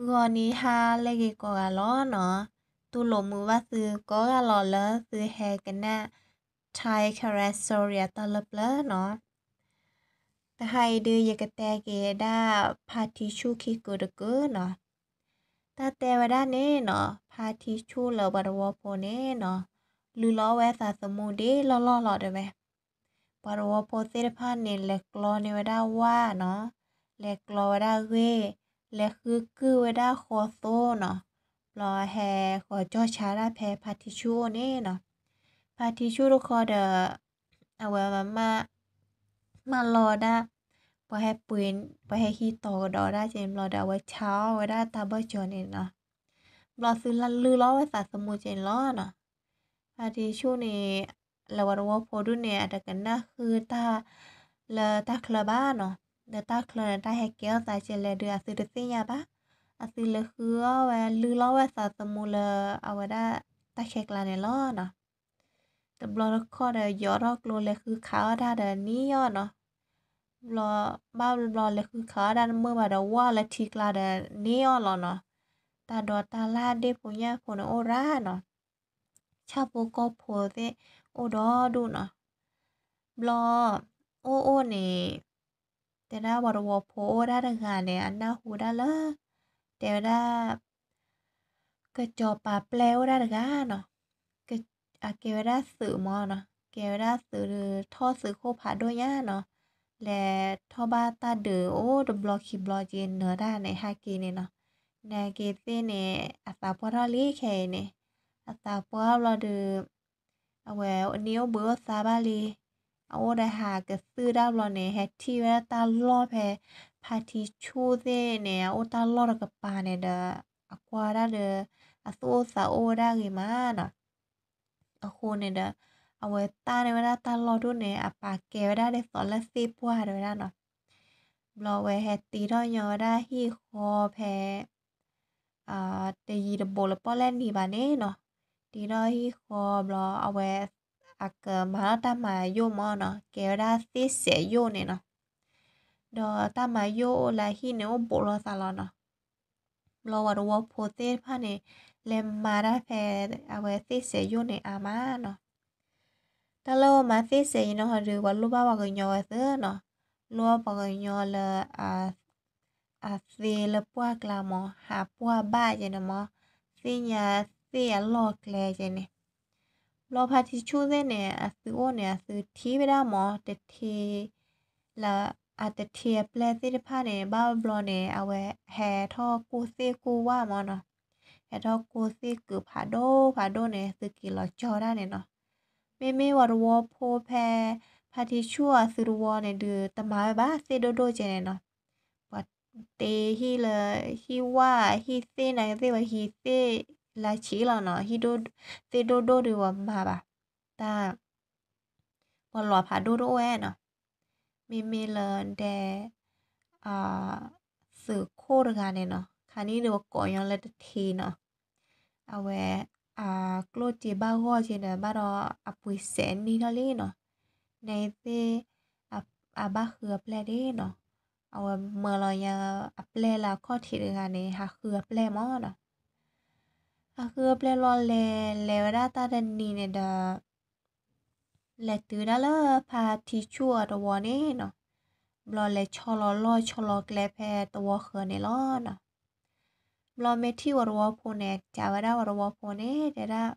ဂီၤနံၤဟါလၢအဂ့ၤကိးဂၤလီၤနီၤ, တူၢ်လိာ်မုာ်ဘၣ်သုကိးဂၤလီၤလၢသုဟဲကနၣ် Thai Karen Story အတၢ်လၢပျၢၤနီၤ. တဟါအံၤဒုး ယကတဲက့ၤဒၣ်ဖါထံဆူၣ်ခံကုာ်တကုာ်နီၤ. တၢ်တဲဝဲဒၣ်န့ၣ်နီၤ, ဖါထံဆူၣ်လၢပှၤတဝီဖိန့ၣ်နီၤ, လုၢ်လီၤဝဲသးသမူဒ်လီၢ်လီၢ်လီၤတဲဝဲ. ပှၤတဝီဖိသ့ၣ်တဖၣ်န့ၣ် လဲၤကျီန့ၢ်ဝဲဒၣ်ဝၣ်နီၤ, လဲၤကျီဝဲဒၣ်ဂ့ၢ်, လဲၤဃုကုၢ်ဝဲဒၣ်ဃီသိနီၤ, ဘျီဟဲဃီၤကၠီၣ်ဆါဒၣ်ဖဲဖါထံဆူၣ်အိၣ်န့ၣ်နီၤ. ဖါထံဆူၣ်တခီဒီး အဝဲ မၢလီၤဝဲဒၣ် ပှၤဟဲပှ့ၤ ပှၤဟဲဟံးတီၤကဒီးဝဲဒၣ်က့န့ၣ်ဘျီဒီး အဝဲဆါအီၣ်ဝဲဒၣ်တၢ်ဘၢၣ်စၢၤန့ၣ်နီၤ. ဘျီသုလုၢ်လီၤဝဲသးသမူက့န့ၣ်လီၤနီၤ. ဖါထံဆူၣ်န့ၣ် လၢပှၤတဝီဖိဒုန့ၣ် အတကနၣ်ဃုာ်တၢ်လၢတၢ်ချၢဘၣ်နီၤ. လၢတၢ်ချၢန့ၣ် တၢ်ဟဲကဲထီၣ်သးကဲလဲၣ်ဒုး အသုတသ့ၣ်ညါဘၣ်. အသုလဲၤဃုအီၣ်ဝဲ လုၢ်လီၤဝဲသးသမူလၢအဝဲဒၣ်တၢ်ခဲကျါန့ၣ်လီၤနီၤ. တဘျီတခီၣ်ဒီး ယီၤထီၣ်ကျိလဲၤဃုခးအီၣ်တၢ်ဒီး န့ၢ်အီၣ်နီၤ. ဘျီ ဘၣ်ဘျီလဲၤဃုခးအီၣ်တၢ်တမုာ်ဘၣ်ဒီး ဝၢ်လၢထံကျါဒီး န့ၢ်အီၣ်လီၤနီၤ. တၢ်ဒိးတၢ်လၢ်ဒ့ၣ်ဖိညၣ်ဖိန့ၣ်အိၣ်ရၣ်နီၤ. ဆၣ်ဖိကီၢ်ဖိသ့ၣ်အိၣ်ဒီဒူၣ်နီၤ. ဘျီ အိၣ်အိၣ်န့ၣ် တဲဒၣ်ပှၤတဝီဖိအိၣ်ဝဲဒၣ်တဂၤန့ၣ် အနၢ်ဟူဒၣ်လၢ တဲဝဲဒၣ် ကစီၤပၤပျဲၢ်အိၣ်ဒၣ်တဂၤနီၤ. အကဲဝဲဒၣ်သုးမၢ်နီၤ, ကဲဝဲဒၣ်သုးဒီး ထီၣ်သုးခိၣ်ဖးဒိၣ်ညါနီၤ. လဲၤထီၣ်ဘၣ်တၢ်ဒုးအိၣ်တဘျီခံဘျီက့ၤနၢၤတၢ်န့ၣ် ဟဲက့ၤန့ၣ်နီၤ. နာ်က့ၤသ့ၣ်န့ၣ် အသးပှၢ်ထီၣ်လံခဲအံၤန့ၣ်, အသးပှၢ်ဘျီဒီး အဝဲန့ၣ်အိၣ်ဘှံးအိၣ်သါဘၣ်လံ. အအိၣ်ဒီးဟးကသုၣ်တၢ်ဘျီန့ၣ် ဟဲထံၣ်ဝဲဒၣ်တၢ်လီၢ်ဖဲ ဖါထံဆူၣ်သ့ၣ်န့ၣ် အအိၣ်တၢ်လီၢ်တကပၤန့ၣ်ဒီး အကွၢ်ဒၣ်ဒီး အသူၣ်အိၣ်သးအိၣ်ဝဲဒၣ်ဂ့ၤမးနီၤ. အဃိန့ၣ်ဒီး အဝဲတၢ်န့ၢ်ဝဲဒၣ်တၢ်လီၢ်ဒိၣ်န့ၣ် အပာ်ကဲဝဲဒၣ်ဒ်သိးလၢသ့ၣ်ပှၢ်တဲဝဲဒၣ်နီၤ. ဘျီဝဲဟဲတ့ထီၣ်ညီဝဲဒၣ်ဟံၣ်ဃီဖဲ တယံၤတဘူးလၢပီၣ်လဲၣ်နံၤဘၣ်န့ၣ်နီၤ. တ့ထီၣ်ဟံၣ်ဃီဘျီ အဝဲ အကမၤထီၣ်တၢ်မၤယိၣ်မၢ်နီၤ, ကဲဝဲဒၣ်သ့ၣ်စဲးယိၣ်န့ၣ်နီၤ. ဒီးတၢ်မၤယိၣ်အိၣ်လၢဟံၣ်န့ၣ်အိၣ်ဘူးလိာ်သးလီၤနီၤ. ဘျီပှၤတဝီဖိသ့ၣ်တဖၣ်န့ၣ် လဲၤမၤတၢ်ဖဲ အဝဲသ့ၣ်စဲးယိၣ်န့ၣ်အါမးနီၤ. တၢ်လၢပှၤမၤသ့ၣ်စဲးအံၤနီၤဟီဒီး ပှၤလိၣ်ဘၣ်ပှၤကညီဝဲသ့နီၤ, လိၣ်ဘၣ်ပှၤကညီလၢ အသ့လၢပှၢ်ကျါမၢ်, ဟးပှၢ်ဘၣ်ကဲန့ၣ်မၢ်, သ့ၣ်ညါသ့ၣ်အလီၢ်ကျဲကဲန့ၣ်. ဘျီဖါထံဆူၣ်သ့ၣ်န့ၣ် အသုအိၣ်န့ၣ် အသုထံၣ်ဝဲဒၣ်မၢ်, တထံ လၢ အတထံအပျဲၢ်သ့ၣ်တဖၣ်န့ၣ် ဘၣ်ဘျီန့ၣ် အဝဲဟဲထီၣ်ကိၢ်သ့ၣ်ကိၢ်ဝၣ်မၢ်နီၤ, ဟဲထီၣ်ကိၢ်သ့ၣ်ကုာ်ဖးဒိၣ်ဖးဒိၣ်န့ၣ် သုက့ၤလီၤကၠီတၢ်န့ၣ်နီၤ. မ့မ့ၢ်ပှၤတဝီဖိဖဲ ဖါထံဆူၣ်အသုတဝီန့ၣ်ဒုး တမၤဝဲဘၣ်သ့ၣ်ဒိၣ်ဒိၣ်ကဲန့ၣ်နီၤ. ပှၤတ့ဟံၣ်လၢ ဟံၣ်ဝၣ် ဟံၣ်သ့ၣ်နာ်က့သ့ၣ် ပှၤဟံးသ့ၣ်လၢဆံးလီၤနီၤ, ဟံၣ်သ့ၣ်ဒိၣ်ဒိၣ်ဒုးပှၤမၤဘၣ်, တၢ် ပှၤလီၤဖးဒိၣ်တအိၣ်ဝဲနီၤ. မ့မ့ၢ်လၢဒဲ သုးခိၣ်တဂၤန့ၣ်နီၤ, ခါနံၣ်ဒီးပကိးညီလၢတထံနီၤ, အဝဲ အကျိၣ်စ့ဘၣ်ဂီၢ်က့ဒီး ဘၣ်ဒီးအပှ့ၤစဲးနံၣ်ထီၣ်လံနီၤ, နသ့ၣ် အဘၣ်ဃုအပျဲၢ်ဒၣ်နီၤ, အဝဲမၢလီၤညါအပျဲၢ်လၢအခီၣ်ထံးတဂၤန့ၣ် ဟးဃုအပျဲၢ်မၢ်နီၤ. ဟးဃုအပျဲၢ်လီၤလဲၤ လဲၤဝဲဒၣ်တၢ်တနံၤန့ၣ်ဒီး လဲၤတုၤဒၣ်လၢဖါထံဆူၣ်အတဝီန့ၣ်နီၤ, ဘျီလဲၤဆီလီၤလီၢ်ဆီလီၤကျဲဖဲတဝီဃၢၤန့ၣ်လီၤနီၤ. ဘျီမ့ၢ်ထံၣ်ပှၤတဝီဖိန့ၣ် ကးဝဲဒၣ်ပှၤတဝီဖိန့ၣ် တဲဒၣ်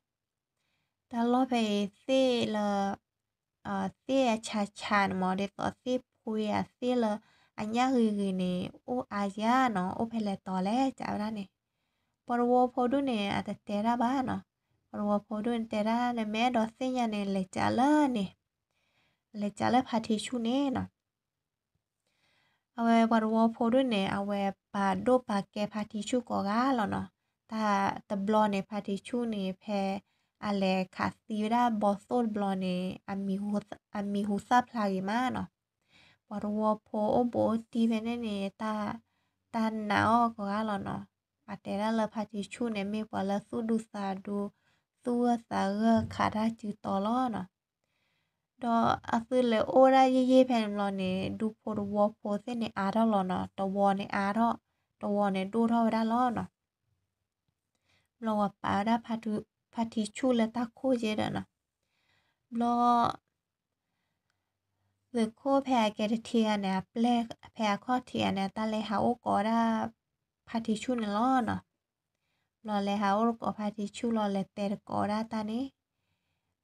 တၢ်လီၢ်ဖဲအံၤသ့ၣ်လၢ သ့ၣ်အဆးဆးန့ၣ်မၢ် ဒ်သိးသ့ၣ်ဖှ့ဧါသ့ၣ်လၢအညၣ်ဂ့ၤဂ့ၤန့ၣ် အိၣ်အါယၤနီၤ, အိၣ်ဖဲလဲၣ်တီၤလဲၣ် ကးဝဲဒၣ်န့ၣ်. ပှၤတဝီဖိဒုန့ၣ် အတတဲတၢ်ဘၣ်နီၤ, ပှၤတဝီဖိဒုန့ၣ်တဲဒၣ် နမ့ၢ်အဲၣ်ဒိးသ့ၣ်ညါန့ၣ် လဲၤကးလၢန့ၣ်, လဲၤကးလၢဖါထံဆူၣ်န့ၣ်နီၤ. အဝဲပှၤတဝီဖိဒုန့ၣ် အဝဲပာ်ဒိၣ်ပာ်ကဲဖါထံဆူၣ်ကိးဂၤလီၤနီၤ. တၢ်တဘျီန့ၣ် ဖါထံဆူၣ်န့ၣ် ဖဲအလဲၤခးသံဝဲဒၣ်ဘီသိၣ်တဘျီန့ၣ် အမံၤဟူသၣ်ဖျါဂ့ၤမးနီၤ. ပှၤတဝီဖိအိၣ်ဘူးအိၣ်တံၢ်ဖဲန့ၣ်န့ၣ် တၢ်နာ်အီၤကိးဂၤလီၤနီၤ. အတဲဒၣ်လၢဖါထံဆူၣ်န့ၣ် မ့ၢ်ပှၤလၢသူၣ်ဒူသးဒူ သူၣ်ဂၢၢ်သးဂၢၢ် ခးတၢ်စုတီၤလီၤနီၤ. ဒီးအသုလဲၤအိၣ်ဒၣ်ယံာ်ယံာ်ဖဲန့ၣ်ဘျီန့ၣ် ဒူဖိတဝီဖိသ့ၣ်န့ၣ်အါထီၣ်လီၤနီၤ, တဝီန့ၣ်အါထီၣ်, ဒူ တဝီန့ၣ်ဒိၣ်ထီၣ်ဝဲဒၣ်လီၤနီၤ. ဘျီဝဲပာ်ဝဲဒၣ်ဖါထံဆူၣ်လၢတၢ်ခိၣ်ကဲဒီးနီၤ. ဘျီ သုးခိၣ်ဖဲအကဲတထံဂၤန့ၣ် အပျဲၢ်ဖဲအခီၣ်ထံးဂၤန့ၣ် အတၢ်လဲၤဟးအိၣ်ကိးဝဲဒၣ် ဖါထံဆူၣ်န့ၣ်လီၤနီၤ. ဘျီလဲၤဟးအိၣ်တကိးဖါထံဆူၣ်လီၤ လဲၤတဲတကိးဝဲဒၣ်တၢ်န့ၣ်.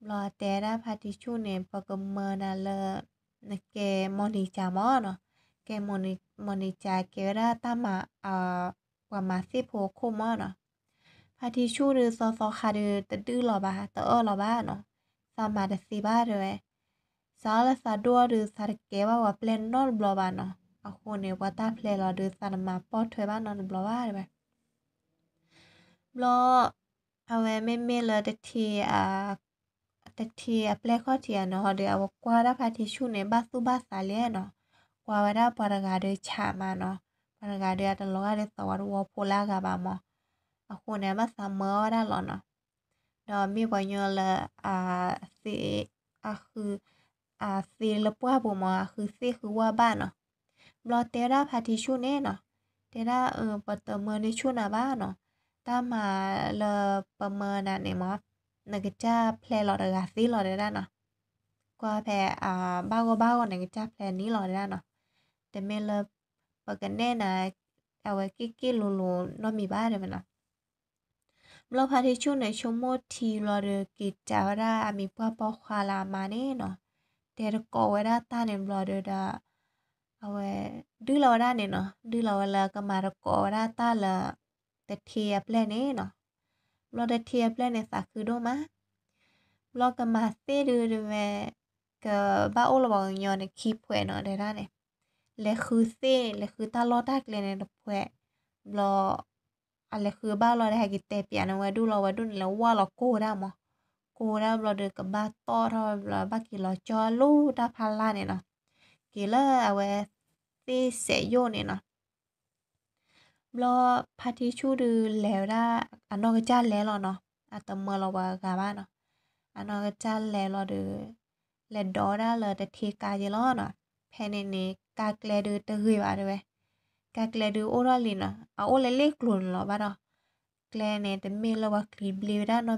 ဘျီတဲဝဲဒၣ်ဖါထံဆူၣ်န့ၣ် ပကမၢနၤလၢ နကဲမီၢ်နံၤကၠးမၢ်နီၤ. ကဲမီၢ်နံၤ မီၢ်နံၤကၠးကဲဝဲဒၣ်တၢ်မၤ ပှၤမၤသ့ၣ်ဖိအခိၣ်မၢ်နီၤ. ဖါထံဆူၣ်ဒုးသီသီခါဒုးတဒုၣ်လီၤဘၣ် တအၢၣ်လီၤဘၣ်နီၤ. သးမၤတသ့ဘၣ်တဲဝဲ. စးလၢသးဒိၣ်အီၤဒုး သးတကဲဘၣ်ပှၤပျဲၢ်နီတဘျီဘၣ်နီၤ. အဃိန့ၣ် ပှၤတၢ်ဖျဲလီၤဒုး သးတမၤပိာ်ထွဲဘၣ်နီတဘျီဘၣ်တဲဝဲ. ဘျီ အဝဲမ့မ့ၢ်လၢတထံ တထံအပျဲၢ်ခီၣ်ထံးအန့ၣ်ဟီဒီး အဝဲကွၢ်ဝဲဒၣ်ဖါထံဆူၣ်န့ၣ် ဘၣ်သူၣ်ဘၣ်သးလဲၣ်နီၤ. ကွၢ်ဝဲဒၣ်ပှၤတဂၤဒီးဆးမးနီၤ. ပှၤတဂၤဒီးအတလီၤဂာ်ဒီးသဝီတဝီဖိလၢအဂၤဘၣ်မၢ်. အဃိန့ၣ် အဘၣ်သးမၢအီၤဝဲဒၣ်လီၤနီၤ. ဒီးမ့ၢ်ပှၤကညီလၢ အသ့ အဃု အသ့လၢပှၢ်ပူၤမၢ် အဃုသ့ၣ်ဃုဝၣ်ဘၣ်နီၤ. ဘျီတဲဝဲဒၣ်ဖါထံဆူၣ်န့ၣ်နီၤ. တဲဒၣ် ပတမၢန့ၢ်ဆူၣ်နၤဘၣ်နီၤ. တၢ်မၤလၢပမၢနၤန့ၣ်မၢ် နကစၢ်ဖျဲလီၤတဂၤသ့လီၤတဲဒၣ်နီၤ. ကွၢ်ဖဲ ဘၣ်ဂီၢ်ဘၣ်ဂီၢ်န့ၣ် ကစၢ်ဖျဲနံၣ်လီၤတဲဒၣ်နီၤ. တမ့ၢ်လၢ ပကနဲၣ်နၤ အဝဲက့ၣ်က့ၣ်လိၤလိၤနီတမံၤဘၣ်တဲဝဲနီၤ. ဘျီဖါထံဆူၣ်န့ၣ် ဆိကမိၣ်ထံဘျီဒီး က့ၤစံးဝဲဒၣ်အမံၤပှၢ်ပိာ်ခွါလၢအမါန့ၣ်နီၤ. တဲတကိးဝဲဒၣ်တၢ်န့ၣ်ဘျီဒီး အဝဲ ဒုၣ်လီၤဝဲဒၣ်န့ၣ်နီၤ. ဒုၣ်လီၤဝဲလၢကမၤတကိးဝဲဒၣ်တၢ်လၢ တထံအပျဲၢ်န့ၣ်နီၤ. ဘျီတထံအပျဲၢ်န့ၣ် သးခုဒိၣ်မး. ဘျီကမၤသ့ၣ်ဒုးတဲဝဲ ကဘၣ်အိၣ်လၢပှၤကညီန့ၣ် ခံဖှဲးနီၤတဲဒၣ်န့ၣ်. လဲၤဃုသ့ၣ် လဲၤဃုတၢ်လီၢ်တၢ်ကျဲန့ၣ်တဖှဲး. ဘျီ အလဲၤဃုဘၣ်လီၤဒီး ဟဲက့ၤတဲပၠးန့ၢ်ဝဲဒူၣ်လီၤ ဝဲဒူၣ်န့ၣ် လဲၤဝၢ်လီၤကိၢ်ဝဲဒၣ်မၢ်. ကိၢ်ဝဲဒၣ်ဘျီဒီး ကဘၣ်တီၣ်ထီၣ်ဘျီ ဘၣ်က့ၤလီၤကၠီလၢတၢ်ဖီလာ်န့ၣ်နီၤ. က့ၤလၢအဝဲ သ့ၣ်စဲးယိာ်န့ၣ်နီၤ. ဘျီဖါထံဆူၣ်ဒုးလဲၤဝဲဒၣ် အနီၢ်ကစၢ်လဲၤလီၤနီၤ. အတမၢလီၤပှၤဂၤဘၣ်နီၤ. အနီၢ်ကစၢ်လဲၤလီၤဒီး လဲၤဒိးဝဲဒၣ်လၢတထံကါက့ၤလီၤနီၤ. ဖဲန့ၣ်န့ၣ် ကါကျဲဒုးတဂ့ၤဘၣ်တဲဝဲ. ကါကျဲဒုးအိၣ်ထီၣ်လံနီၤ. အအိၣ်လၢလ့ၣ်ကျိၤန့ၣ်လီၤဘၣ်ဒီး ကျဲန့ၣ် တ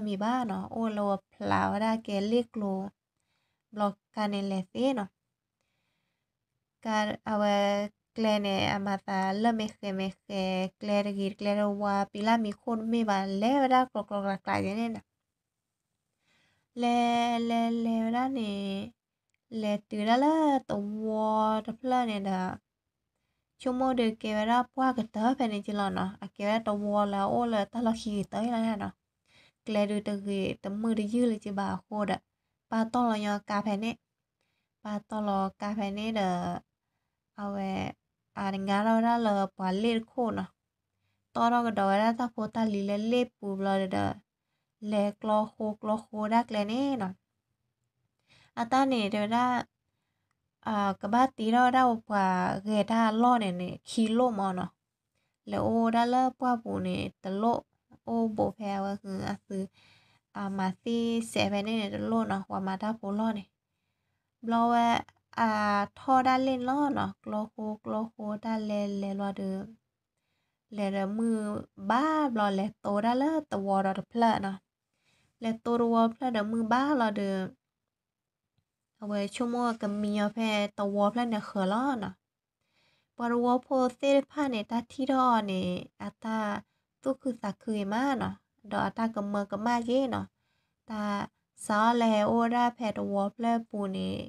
မ့ၢ်လၢပှၤကျံၤဘျ့ဝဲဒၣ်နီတမံၤဘၣ်နီၤ. အိၣ်လၢပှၤဖျးဝဲဒၣ်ကဲလ့ၣ်ကျိၤ. ဘျီကါန့ၣ်လဲၤသ့နီၤ. ကါ အဝဲ ကျဲန့ၣ် အမၤသးလၢမဲာ်ဃဲမဲာ်ဃဲ ကျဲတဂ့ၤတကျဲတဝါ ပံၤလၢမံၤခိၣ်တမ့ၢ်ဘၣ် လဲၤဝဲဒၣ်ကျီကျီကျးကျးက့ၤန့ၣ်နီၤ. လဲၤ လဲၤ လဲၤဝဲဒၣ်န့ၣ် လဲၤတုၤဒၣ်လၢတဝီတဖျၢၣ်န့ၣ်ဒီး ဆိကမိၣ်ဒုးကဲဝဲဒၣ်ပှၢ်ကတၢၢ်ဖဲန့ၣ်က့ၤလီၤနီၤ. အကဲဝဲဒၣ်တဝီလၢအအိၣ်လၢတၢ်လီၢ်ခံကတၢၢ်လီၤနီၤ. ကျဲဒုးတဂ့ၤတမုာ်တယုၢ်လၢက့ၤဘၣ်အဃိဒီး ပာ်တီၢ်လီၤညီကါဖဲန့ၣ်. ပာ်တီၢ်လီၤကါဖဲန့ၣ်ဒီး အဝဲ အငါထီၣ်ဝဲဒၣ်လၢပှၤလ့ၣ်တခိၣ်နီၤ. တီၣ်ထီၣ်ကဒီးဝဲဒၣ်တၢ်ဖိတၢ်လံၤလၢလ့ၣ်ပူၤဘျီဒီး လဲၤကျီဃိကျီဃိဒၣ်ကျဲန့ၣ်နီၤ. အတၢ်န့ၣ်တဲဝဲဒၣ် ကဘၣ်တ့ထီၣ်ဝဲဒၣ်ပှၤဂဲၤတၢ်အလီၢ်န့ၣ်န့ၣ် ခံလိၣ်မၢ်နီၤ. လဲၤအိၣ်ဒၣ်လၢပှၢ်ပူၤန့ၣ်တလိၣ်, အိၣ်ဘူးဖဲအဝဲအသု အမၤသ့စဲးဖဲန့ၣ်န့ၣ်တလိၣ်နီၤ, ပှၤမၤတၢ်ဖိလီၢ်န့ၣ်. ဘျီဝဲ အထီၣ်ဒၣ်လ့ၣ်န့ၣ်လီၤနီၤ, ကျီဃိကျီဃိတၢ်လဲၤလဲၤလီၤဒီး လဲၤဒီးမုၢ်ဘၣ်ဘျီ လဲၤတိဒၣ်လၢတဝီဒီးတဖျၢၣ်နီၤ. လဲၤတိတဝီဖျၢၣ်ဒီးမုၢ်ဘၣ်လီၤဒီး အဝဲဆိကမိၣ်ကမံညီဖဲတဝီဖျၢၣ်န့ၣ်ဃၢၤလီၤနီၤ. ပှၤတဝီဖိသ့ၣ်တဖၣ်န့ၣ် တၢ်ထံၣ်ထီၣ်အီၤန့ၣ် အတၢ်သူၣ်ခုသးခုဂ့ၤမးနီၤ, ဒီးအတၢ်ကမၢကမၣ်က့ၤနီၤ. တၢ်စးထီၣ်လၢဟဲအိၣ်ဝဲဒၣ်ဖဲတဝီဖျၢၣ်ပူၤန့ၣ်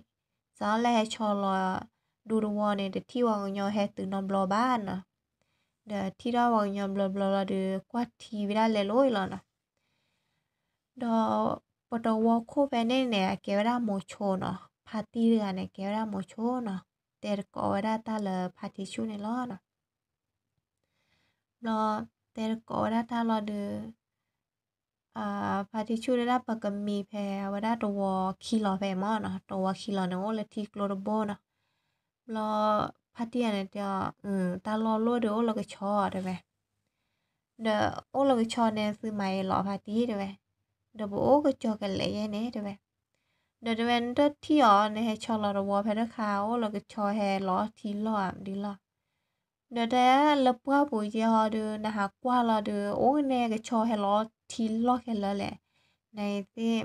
စးထီၣ်လၢဟဲဆီလီၤဒူတဝီန့ၣ် တထံၣ်ပှၤကညီဟဲတုၤနီတဘျီဘၣ်နီၤ. ဒီးထံၣ်ထီၣ်ပှၤကညီဘျီဘျီလီၤဒီး ကွၢ်ထံဝဲဒၣ်လဲၤလိၤအံၤလီၤနီၤ. ဒီးပတဝီခိၣ်ဖဲန့ၣ်န့ၣ် အကဲဝဲဒၣ်မိၤဆိနီၤ, ဖါတံၢ်တဂၤန့ၣ် ကဲဝဲဒၣ်မိၤဆိနီၤ, တဲတကိးဝဲဒၣ်တၢ်လၢဖါထံဆူၣ်န့ၣ်လီၤနီၤ. ဘျီတဲတကိးဝဲဒၣ်တၢ်လီၤဒီး ဖါထံဆူၣ်တဲဒၣ်ပကမံဖဲအဝဲဒၣ်တဝီခံလီၤဖဲမၢ်နီၤ, တဝီခံလီၤန့ၣ် အိၣ်လၢထံကျိတဘိနီၤ. ဘျီဖါတံၢ်န့ၣ်တဲအီၤ တၢ်လီၢ်လိၣ်ဒီးအိၣ်လၢကဆီတဲဝဲ. ဒီးအိၣ်လၢကဆီန့ၣ်သုမၤအံၤလီၤဖါတံၢ်တဲဝဲ. ဒီးပအိၣ်ကဆီကလဲာ်ယဲန့ၣ်တဲဝဲ. ဒီးတဲဝဲနတထံၣ်အီၤ နဟဲဆီလီၤတဝီဖဲတခါ အိၣ်လၢကဆီဟဲလီၤထံလီၢ်ဧါဒ်လီၢ်. ဒီးတဲလၢပှၢ်ပူၤက့ဟီဒီး နဟးကွၢ်လီၤဒီး အိၣ်န့ၣ်ကဆီဟဲလီၤထံလီၢ်ခဲလၢာ်လဲၣ်, နသ့ၣ်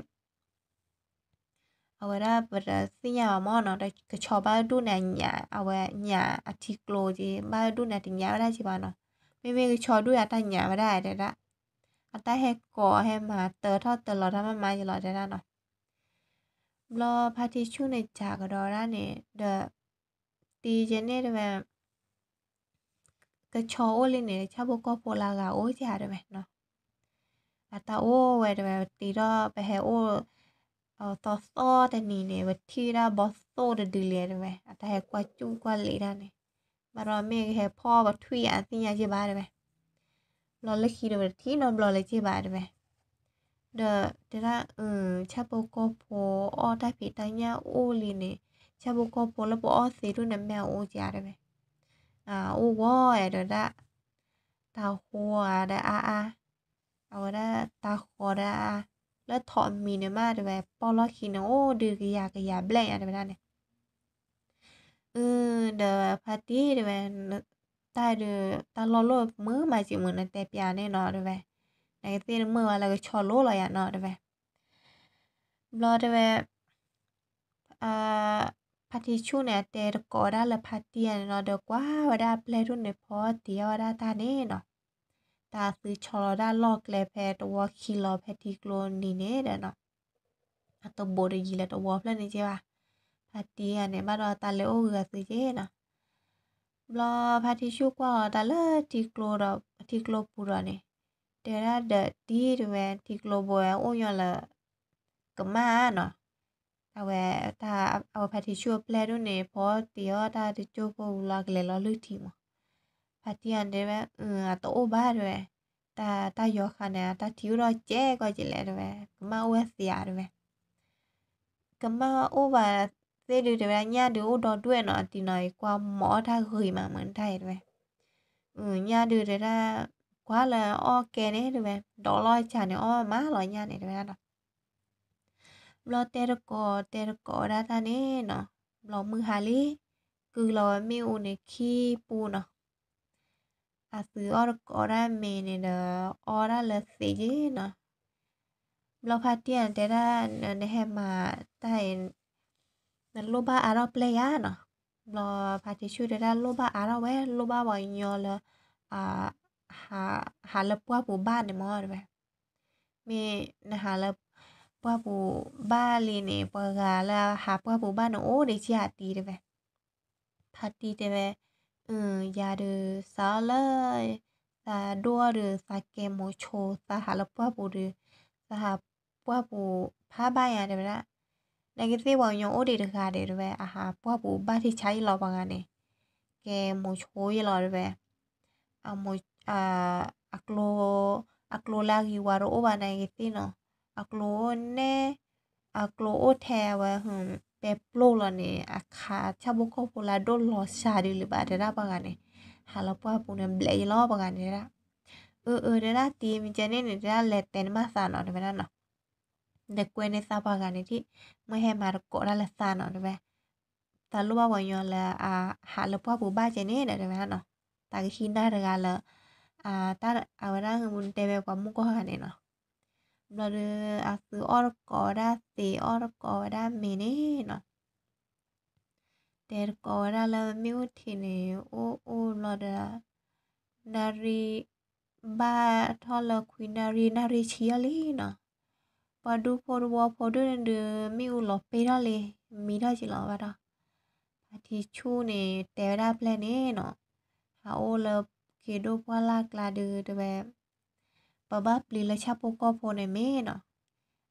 အဝဲဒၣ်ပတသ့ၣ်ညါဘၣ်မၢ်နီၤ, ကဆီဘၣ်ဒိၣ်န့ၣ်အညၣ် အဝဲညၣ်အထံကျိက့ ဘၣ်ဒိၣ်န့ၣ်တညၣ်ဝဲဒၣ်က့ဘၣ်နီၤ, မ့မ့ၢ်ကဆီဒိၣ်အတၢ်ညၣ်ဝဲဒၣ်တဲဒၣ်, အတၢ်ဟဲကိးဟဲမၤတၢထီၣ်တၢလီၤတၢ်မၤမၤယလီၤတဲဒၣ်နီၤ, ဘျီဖါတံၢ်ဆူၣ်န့ၣ်စးကဒီးဝဲဒၣ်န့ၣ် ဒီး တံၤကဲန့ၣ်တဲဝဲ ကဆီအိၣ်လံန့ၣ် ဆၣ်ဖိကီၢ်ဖိလၢအဂၤအိၣ်ကတဲဝဲနီၤ, အတၢ်အိၣ်ဝဲတဲဝဲ ပတံၤထီၣ်ပဟဲအိၣ် သီသီတနံၤန့ၣ် ပထံၣ်ဝဲဒၣ်ဘီသိၣ်တဒုလံတဲဝဲ အတၢ်ဟဲကွၢ်စူၣ်ကွၢ်လံာ်ဒၣ်န့ၣ်, ဘၣ်ဒီးမ့ၢ်ကဟဲဖီၣ်ပထွံၣ်ယၤသ့ၣ်ညါက့ဘၣ်တဲဝဲ ဘျီလၢခံဒီးပတထံၣ်နီတဘျီလၢက့ဘၣ်တဲဝဲ, ဒီးတဲဒၣ် ဆၣ်ဖိကီၢ်ဖိအီၣ်တၢ်ဖံးတၢ်ညၣ်အိၣ်လံန့ၣ်, ဆၣ်ဖိကီၢ်ဖိလၢပအီၣ်သ့ဒိၣ်န့ၣ်မ့ၢ်အအိၣ်ကတဲဝဲ, အိၣ်ဂီၢ်တဲဝဲဒၣ်, တၢ်ဟိဧါဒီးအါအါ, အဝဲဒၣ်တၢ်ဃီဒီးအါ, လၢထိးမံၤန့ၣ်မးတဲဝဲ ပီၣ်လီၢ်ခံန့ၣ်အိၣ်ဒုးကယၤကယၤဘျဲၣ်ညါတဲဝဲဒၣ်န့ၣ် အၢ ဒီးဖါတံၢ်တဲဝဲ, တၢ်ဒုး တၢ်လီၢ်လိၣ်မုာ်မးစံးမုာ်နတဲပျးန့ၣ်နီၤတဲဝဲ, နကသ့ၣ်နမုာ်ဝဲလၢကဆီလိလီၤယၤနီၤတဲဝဲ, ဘျီတဲဝဲ ဖါတံၢ်ဆူၣ်န့ၣ် အတဲတကိးဝဲဒၣ်လၢဖါတံၢ်ဧါန့ၣ်နီၤ ဒီးကွၢ်ဝဲဒၣ်အပျဲၢ်ဒိၣ်န့ၣ် ဖီတ့ၢ်အီၣ်ဝဲဒၣ်တၢ်န့ၣ်နီၤ, တၢ်အသုဆီလီၤဒၣ်လီၢ်ကျဲဖဲတဝီခံလီၤဖဲထံကျိနံၤန့ၣ်ဒီးနီၤ အတဘိးတယံၤလၢတဝီဖျၢၣ်န့ၣ်က့ဘၣ်, ဖါတံၢ်ဧါန့ၣ် ဘၣ်ဒီးတၢ်လဲၤအိၣ်ဂုၤအသုက့နီၤ, ဘျီဖါတံၢ်ဆူၣ်ကွၢ်လီၤတၢ်လၢထံကျိဒီး ထံကျိပူၤဒီးန့ၣ်, တဲဝဲဒၣ်ဒီးတံၢ်တဲဝဲ ထံကျိဘိဝဲအိၣ်ညီလၢ ကမၣ်နီၤ, အဝဲ အဝဲဖါတံၢ်ဆူၣ်အပျဲၢ်ဒိၣ်န့ၣ် ဖီတ့ၢ်အီၣ်တၢ်တကၠိဖိဝံၤလီၤ ကလဲၤလီၤလုၢ်ထံမး, ဖါတံၢ်ဧါန့ၣ်တဲဝဲ အတအိၣ်ဘၣ်တဲဝဲ, တၢ် တၢ်ယီၤဃာ်န့ၣ် တၢ်ထံအိၣ်ဒီးကဲကီကလဲၣ်တဲဝဲ ကမၣ်အိၣ်ဝဲသ့ဧါတဲဝဲ ကမၣ်အိၣ်ဘၣ်သ့ၣ်ဒုးတဲဝဲဒၣ် ညၣ်ဒုးအိၣ်ဒီဒွဲၣ်နီၤ တံၤနီၤအံၤကွၢ်မၤအီၣ်တၢ်ဂ့ၤမးမုာ်တၢ်အံၤတဲဝဲ, ညၣ်ဒုးတဲဒၣ် ကွၢ်လၢအီၣ်ကဲန့ၣ်တဲဝဲ ဒီးလီၤကၢ်န့ၣ်အီၣ်မးလီၤညၣ်န့ၣ်တဲဝဲဒၣ်နီၤ, ဘျီတဲတကိးတဲတကိးဝဲဒၣ်တၢ်န့ၣ်နီၤ, ဘျီမုၢ်ဟါလံ, ကုၢ်လီၤဝဲမ့ၣ်အူန့ၣ်ခံပူနီၤ အသုအီၣ်တကိးဒၣ်မ့ၤန့ၣ်ဒီး အီၣ်ဒၣ်လၢသ့က့နီၤ, ဘျီဖါတံၢ်ဧါတဲဒၣ် နဟဲမၤတၢ်အံၤ နလိၣ်ဘၣ်အါထီၣ်ပျဲၢ်ယၤနီၤ, ဘျီဖါတံၢ်ဆူၣ်တဲဒၣ်လိၣ်ဘၣ်အါထီၣ်ဝဲ လိၣ်ဘၣ်ပှၤကညီလၢ ဟးလၢပှၢ်ပူၤဘၣ်န့ၣ်မးတဲဝဲ, မ့ၢ်နဟးလၢ ပှၢ်ပူၤဘၣ်လံန့ၣ် ပှၤဂၤလၢဟးပှၢ်ပူၤဘၣ်န့ၣ်အိၣ်ဒံးက့ဧါတံၢ်တဲဝဲ, ဖါတံၢ်တဲဝဲ, ယၤဒုး စးအီၣ်လၢ သးဒိၣ်အီၣ်ဒုး သးကဲမိၤဆိ သးဟးလၢပှၢ်ပူၤဒုး သးဟးပှၢ်ပူၤဖးဘၣ်ယၤတဲဝဲဒၣ်, နကသ့ၣ်ပှၤကညီအိၣ်ဒံးတဂၤဒဲးတဲဝဲ အဟးပှၢ်ပူၤဘၣ်ထံဆါယလီၤပှၤဂၤန့ၣ်, ကဲမိၤဆိယလီၤတဲဝဲ, အ အကျိလၢအဂံၢ်ဝါတအိၣ်ဘၣ်န့ၣ်ကသ့ၣ်နီၤ, အကျိအိၣ်နဲ အကျိအိၣ်ထဲအဝဲ ပဲပျိလီၤန့ၣ် အခါဆၣ်ဖိကီၢ်ဖိလၢအဒိၣ်လီၤစှၤဒုးလၢၤဘၣ်တဲဒၣ်ပှၤဂၤန့ၣ်, ဟးလၢပှၢ်ပူၤန့ၣ်ဘျဲးယလီၤပှၤဂၤန့ၣ်တဲဒၣ်, အၢအၢတဲဒၣ်တံၢ်မ့ၢ်ကဲန့ၣ်န့ၣ်တဲဒၣ်လဲၤတဲန့ၢ်ဘၣ်သးနီၤတဲဝဲဒၣ်နီၤ, လဲၤကွဲန့ၢ်သးပှၤဂၤန့ၣ်ထံၣ်, မ့ၢ်ဟဲမၤတကိးတၢ်လၢသးနီၤတဲဝဲ သးလိၣ်ဘၣ်ပှၤကညီလၢအဟးလၢပှၢ်ပူၤဘၣ်ကဲန့ၣ်ဒီးတဲဝဲဒၣ်နီၤ, သးကဟံးနၢ်တဂၤလၢ အဝဲဒၣ်တဲဝဲပှၤမုၣ်ကီၢ်ဂၤန့ၣ်နီၤ, ဘျီဒီး အသုအီၣ်တကိးဝဲဒၣ်သ့ အီၣ်တကိးဝဲဒၣ်မ့ၤန့ၣ်နီၤ, တဲတကိးဝဲဒၣ်လၢမ့ၣ်အူထံးန့ၣ် အိၣ်အိၣ်ဘျီဒီး နၣ်ရံၣ် ဘၣ်ထီၣ်လၢခွံနၣ်ရံၣ် နၣ်ရံၣ်ဆံအီၤလံနီၤ, ပှၤဒူဖိတဝီဖိဒိၣ်န့ၣ်ဒီး မ့ၣ်အူလီၤပ့ၢ်ထီၣ်လံ, မံထီၣ်က့ၤလီၤဘၣ်ဒီး, ဖါတံၢ်ဆူၣ်န့ၣ် တဲဝဲဒၣ်ပျဲၢ်န့ၣ်နီၤ, ဟးအိၣ်လၢခ့ဒိၣ်ပှၢ်လၢ်ကျါဒုးတဲဝဲ ပဘၣ်ပျံၤလၢဆၣ်ဖိကီၢ်ဖိန့ၣ်မ့ၢ်နီၤ,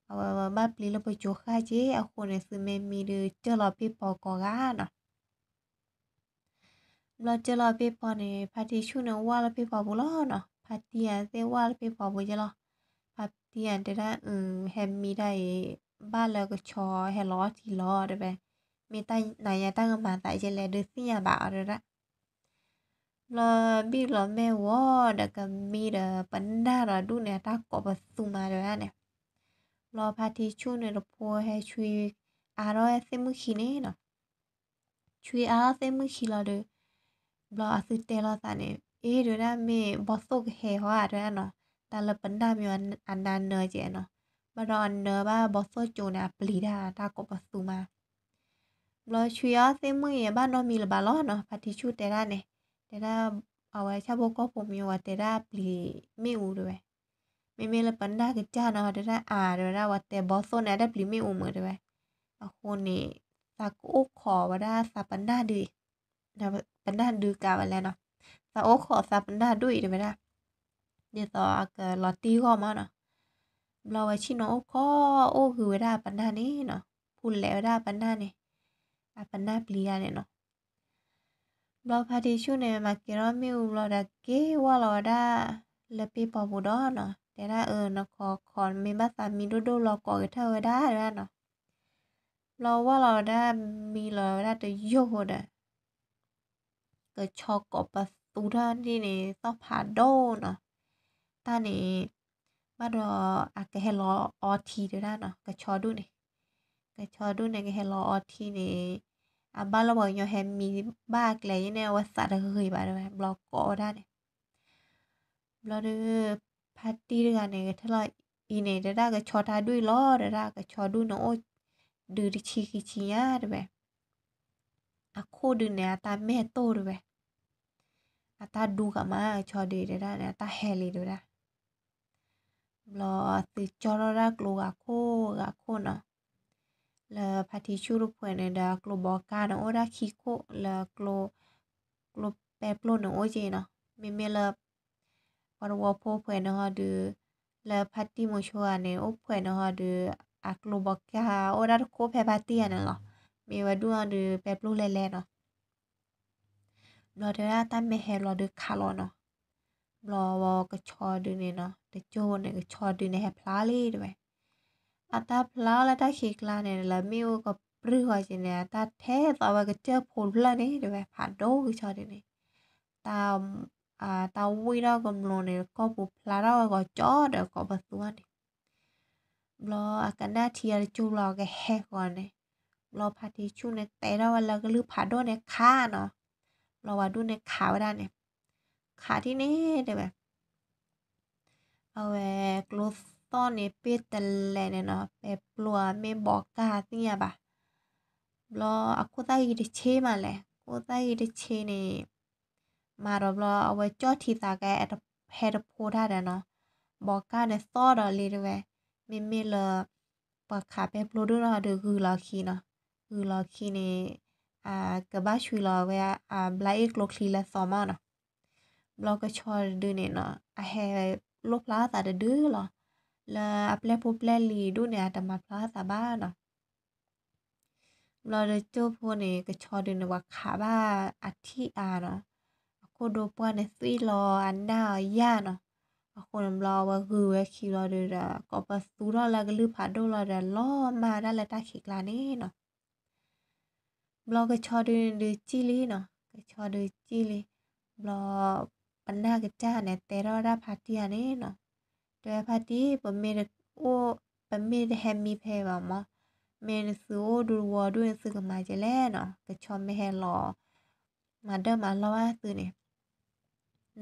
အဝဲဘၣ်ပျံၤလၢပစိၤဃၣ်က့ အဃိန့ၣ် သုမ့ၢ်မံဒီး ကၢၢ်လီၤပ့ၢ်ပီၤကိးဂၤနီၤ ဘျီကၢၢ်လီၤပ့ၢ်ပီၤန့ၣ် ဖါတံၢ်ဆူၣ်န့ၣ်ဝၢ်လၢပ့ၢ်ပီၤပူၤလီၤနီၤ, ဖါတံၢ်အသ့ၣ်ဝၢ်လၢပ့ၢ်ပီၤပူၤက့လီၤ, ဖါတံၢ်အတဲဒၣ် ဟဲမံဒၣ်အံၤ ဘၣ်လၢကဆီဟဲလီၤအီၣ်ထံလီၤတဲဝဲ, မ့ၢ်တၢ်နၤယၤတၢ်ကမၤသးယဲလဲၣ် ဒုးသ့ၣ်ညါဘၣ်အီၤတဲဒၣ် ဘျီဘံၣ်လီၤမဲာ်ဝီၤဒီးကမံဒီး ပနၢ်ဒီးဒူၣ်န့ၣ် အတၢ်ကိးပသူမးတဲဝဲဒၣ်န့ၣ်, ဘျီဖါတံၢ်ဆူၣ်န့ၣ်တဖိဟဲဆွံအါထီၣ်သ့ၣ်မုၣ်ခံန့ၣ်နီၤ, ဆွံအါထီၣ်သ့ၣ်မုၣ်ခံလီၤဒီး ဘျီအသုတဲလိာ်သးန့ၣ် အ့ တဲဝဲဒၣ် မ့ၢ်ဘီသိၣ်ကဟဲဟီဧါ တဲဝဲဒၣ်နီၤ, တၢ်လၢပနၢ်မ့ၢ်အနၢနၢကဲနီၤ, ဘၣ်ဒီးအနၢဘၣ်ဘီသိၣ်ကၠိန့ၣ် အပျံၤတၢ်တၢ်ကိးပသူမး. ဘျီဆူအီၤသ့ၣ်မုၣ်အံၤ အဘၣ်နီတမံၤလၢၤဘၣ်လီၤနီၤ, ဖါတံၣ်ဆူၣ်တဲဒၣ်န့ၣ်, တဲဒၣ် အဝဲဆၣ်ဖိကီၢ်ဖိမံၤဝဲတဲဒၣ်ပျံၤမ့ၣ်အူတဲဝဲ, မ့မ့ၢ်လၢပနၢ်ကစၢ်နီၤ တဲဒၣ်အါ တဲဝဲဒၣ် ဝဲတဲဘီသိၣ်န့ၣ် အတပျံၤမ့ၣ်အူမုာ်တဲဝဲ, အဃိန့ၣ် သးကအိၣ်ခိးဝဲဒၣ်သးပနၢ်ဒု ပနၢ်ဒုကးဝဲလဲၣ်နီၤ, သးအိၣ်ခိးသးပနၢ်ဒုအံၤတဲဝဲဒၣ်, ဒ်သိးအကလီၤတံၢ်ဂီၢ်မးနီၤ. ဘျီဝဲဆ့ၣ်နီၤအိၣ်ခိးအိၣ်ဂုၤဝဲဒၣ်အပနၢ်န့ၣ်နီၤ, ဖူးလဲးဝဲဒၣ်အပနၢ်န့ၣ်, အပနၢ်ပျံၤတၢ်န့ၣ်နီၤ. ဘျီဖါတံၣ်ဆူၣ်န့ၣ် မၤကဲၤထီၣ်မ့ၣ်အူဘျီဒီး က့ၤဝဲလီၤဝဲဒၣ် လၢပ့ၢ်ပီၤပူၤဒီးနီၤ, တဲဒၣ်အၢ နခိးခိးမ့ၢ်ဘၣ်သးမံဒိၣ်ဒိၣ်လီၤကိးကထၢၣ်ဝဲဒၣ်တဲဒၣ်နီၤ. ဘျီဝဲလီၤဝဲဒၣ် မံလီၤဝဲဒၣ်တယိာ်ဃိဒီး ကဆီကိးပသူထီၣ်ဒ်န့ၣ် သီၣ်ဖးဒိၣ်နီၤ. တၢ်န့ၣ် ဘၣ်ဒီးအကဟဲလီၤအီထံတဲဒၣ်နီၤ, ကဆီဒူၣ်န့ၣ်, ကဆီဒူၣ်န့ၣ် ကဟဲလီၤအီထံန့ၣ်, အဘၣ်လၢပှၤကညီဟဲမံဘၣ်အကျဲယဲန့ၣ် အဝဲသးတဂ့ၤဘၣ်တဲဝဲ ဘျီကိးဝဲဒၣ်န့ၣ်. ဘျီဒီး ဖါတံၢ်တဂၤန့ၣ် ကထၢၣ်လီၤအံၤန့ၣ် တဲဒၣ်ကဆီတၢ်ဒူၣ်အံၤလီၤ တဲဒၣ် ကဆီဒူၣ်န့ၣ်အိၣ်ဒုးတဆံခံဆံညါတဲဝဲ, အခိၣ်ဒုးန့ၣ် အတၢ်မဲာ်တိၢ်တဲဝဲ, အတၢ်ဒူကမး ကဆီဒုးတဲဒၣ်န့ၣ် အတၢ်ဟဲလံတဲဝဲဒၣ်. ဘျီသုကၠီထီၣ်ဒၣ်ကျိဂၤခိၣ်ဂၤခိၣ်နီၤ, လၢဖါတံၣ်ဆူၣ်တဖှဲးန့ၣ်ဒီး အကျိဘီကါန့ၣ် အိၣ်ဒၣ်ခံခိၣ်လၢ ကျိပဲပျိၢ်န့ၣ်အိၣ်က့နီၤ, မ့မ့ၢ်လၢ ပှၤတဝီဖိဖှဲးန့ၣ်ဟီဒီး လၢဖါတံၣ်မိၤဆိဂၤန့ၣ် အိၣ်ဖှဲးန့ၣ်ဟီဒီး အကျိဘီကါအိၣ်ဒၣ်တခိၣ်ဖဲဖါတံၣ်ဂၤန့ၣ်လီၤ. မ့ၢ်ဝဲဒူၣ်အီၤဒီး ပဲပျိၢ်လဲၤလဲၤနီၤ. ဘျီတဲဒၣ်တၢ်မဲာ်ဟဲဘျီဒီးခးလီၤနီၤ. ဘျီဝဲကဆီဒုးန့ၣ်နီၤ, တကၠိန့ၣ် ကဆီဒုးန့ၣ်ဟဲဖျါလံတဲဝဲ. အတၢ်ဖျါလၢတၢ်ခံးကျါန့ၣ် လၢမ့ၣ်အူကပြုၢ်ဃီက့ၤန့ၣ် အတၢ်ထဲသိးဝဲကစၢၢ်ဖိတဖျၢၣ်န့ၣ်တဲဝဲ ဖးဒိၣ်ကဆီဒုးန့ၣ်, တၢ် တၢ်ဝံၣ်ထီၣ်ကမျိၤန့ၣ် ကီၢ်ပူၤဖျါထီၣ်ဝဲဂီၤကၠီဒီးကိးပသူန့ၣ်. ဘျီအကနၣ်ထံအတကၠိဘျီကဟဲဃီန့ၣ်, ဘျီဖါတံၣ်ဆူၣ်န့ၣ် တဲထီၣ်ဝဲလၢကလုၢ်ဖးဒိၣ်န့ၣ်ခးနီၤ. ဘျီဝဲဒူၣ်န့ၣ်ခးဝဲဒၣ်န့ၣ်, ခးဒ်န့ၣ်တဲဝဲ အဝဲကျိသီၣ်န့ၣ် ပ့ၢ်တလဲးန့ၣ်နီၤ, ပဲပျိၢ်အမ့ၢ်ဘီကါသ့ၣ်ညါဘၣ်. ဘျီအခိၣ်သၣ်ဂံၤတဆ့မးလဲၣ်, ခိၣ်သၣ်ဂံၤတဆ့န့ၣ် မၤဒီးဘျီအဝဲကၠီၣ်ထံသးကဲ ဟဲတဖိတၢ်ဒီးနီၤ, ဘီကါန့ၣ်သီၣ်ဒီးလံတဲဝဲ, မ့မ့ၢ်လၢ ပှၤခးပဲပျိၢ်ဒိၣ်နီၤဒီးဂုၤလီၤခံနီၤ, ဂုၤလီၤခံန့ၣ် ကဘၣ်ဆှံလီၤဝဲ အဘျါအ့ၣ်ကျိချံလၢသီမးနီၤ. ဘျီကဆီဒုန့ၣ်နီၤ အဟဲလိၣ်ဖျါသးတဒုလီၤ, လၢအပျဲၢ်ဖိပျဲၢ်လံၤဒိၣ်န့ၣ် အတမၤဖျါသးဘၣ်နီၤ. ဘျီဒီးကၠိဖိန့ၣ် ကဆီဒုန့ၣ် ပှၤခးဘၣ်အထံၣ်အါနီၤ, အခိၣ်ဒိပှၢ်န့ၣ်သွံၣ်လီၤအနၢ်အီၤယၢ်နီၤ. အဃိန့ၣ်ဘျီအဝဲဂုၤဝဲခံဘျီဒီး ကိးပသူထီၣ်လၢကလုၢ်ဖးဒိၣ်လီၤဒီး လီၤမၢ်ဝဲဒၣ်လၢတၢ်ခံးကျါန့ၣ်နီၤ. ဘျီကဆီဒုန့ၣ်ဒုးစံၣ်လံနီၤ, ကဆီဒုစံၣ်လံ. ဘျီပနၢ်ကစၢ်န့ၣ် တဲထီၣ်ဝဲဒၣ်ဖါတံၢ်ဧါန့ၣ်နီၤ, တဲဝဲဖါတံၢ် ပမ့ၢ်တအိၣ်, ပမ့ၢ်တဟဲမံဖဲဘၣ်မး, မ့ၢ်နသုအိၣ်ဒူတဝီဒူၣ်န့ၣ် သုကမၤကဲလဲၣ်နီၤ, ကဆီမ့ၢ်ဟဲလီၤ မၤဒၢၣ်မၤလီၢ်ဘၣ်သုန့ၣ်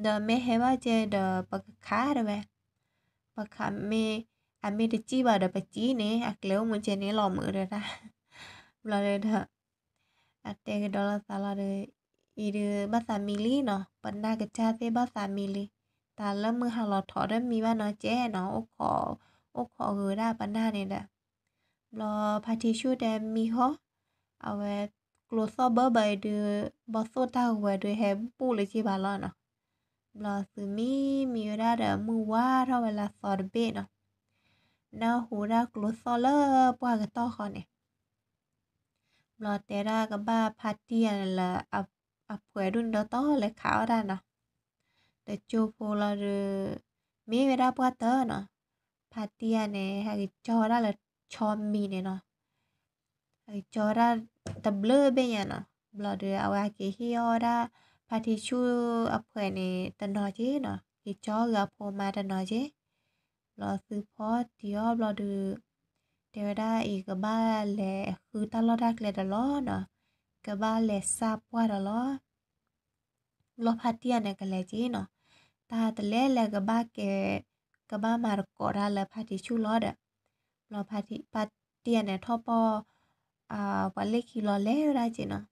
ဒီးမ့ၢ်ဟဲဘၣ်ကဲဒီး ပကခးတဲဝဲ, ပခးမ့ၢ်, အမ့ၢ်တစံၣ်ဘၣ်ဒီးပစံၣ်န့ၣ် အကျဲအိၣ်မူကဲန့ၣ်လီၤမုာ်တဲဒၣ်. ဘျီဒီး အတဲကဒီးလိာ်သးလီၤဒီး အံၤဒုးဘၣ်သးမံလံနီၤ, ပနၢ်ကစၢ်သ့ၣ်ဘၣ်သးမံလံ, တၢ်လၢမုၢ်ဟါလီၤထီၣ်ဒီးမံဘၣ်နီၤကဲနီၤ, အိၣ်ခိးဂ့ၤဝဲဒၣ်ပနၢ်န့ၣ်ဒီး ဘျီဖါတံၢ်ဆူၣ်တဲမံဟီ, အဝဲကျိသီၣ်ဘၢဘၢအံၤဒုး ဘီသိၣ်တၢ်ဂဝဲၤဒုးဟဲဘူၣ်လၢက့ၤဘၣ်လီၤနီၤ. ဘျီသုမံမံဝဲဒၣ်ဒီး မုၢ်ဝါထီၣ်ဝဲလၢသီတဘ့ၣ်နီၤ, နၢ်ဟူဝဲဒၣ်ကျိသီၣ်လၢပှၢ်ကတီၢ်ဃီန့ၣ် ဘျီတဲဒၣ်ကဘၣ်ဖါတံၢ်ဧါန့ၣ်လၢ အဖှဲးဒိၣ်န့ၣ်ဒီတီၢ်လဲၤခးအီၣ်တၢ်နီၤ. ဒီးကၠိဖိလီၤဒီး မ့ၢ်ဝဲဒၣ်ပှၢ်တၢၢ်နီၤ, ဖါတံၢ်ဧါန့ၣ် ဟဲက့ၤကၠီဝဲဒၣ်လၢဆီမံၤန့ၣ်နီၤ, ဟဲက့ၤကၠီဝဲဒၣ်တဘျုးဘ့ၣ်ညါနီၤ. ဘျီဒီးအဝဲဟဲက့ၤဟ့ၣ်အီၣ်ဝဲဒၣ် ဖါတံၢ်ဆူၣ်အဖှဲးန့ၣ်တနီၤက့နီၤ, က့ၤကၠီဂၤဖိမါတနီၤက့ ဘျီသုဖီတံၢ်အီၣ်ဘျီဒီး တဲဝဲဒၣ်အံၤကဘၣ်လဲၤဃုတၢ်လီၢ်တၢ်ကျဲဒီးလီၤနီၤ, ကဘၣ်လဲၤစၢ်ပှၢ်ဒီးလီၤ. ဘျီဖါတံၢ်ယၤန့ၣ်ကလဲၤက့ၤနီၤ, တၢ်တလဲၤလဲၤကဘၣ်ကဲ, ကဘၣ်မၤတကိးတၢ်လၢဖါတံၢ်ဆူၣ်လီၤဒီး, ဘျီဖါတံၢ်ယၤန့ၣ်ထီၣ်ပီၢ် ပှၤလ့ၣ်ခံလီၤလဲၤဝဲဒၣ်က့ၤနီၤ,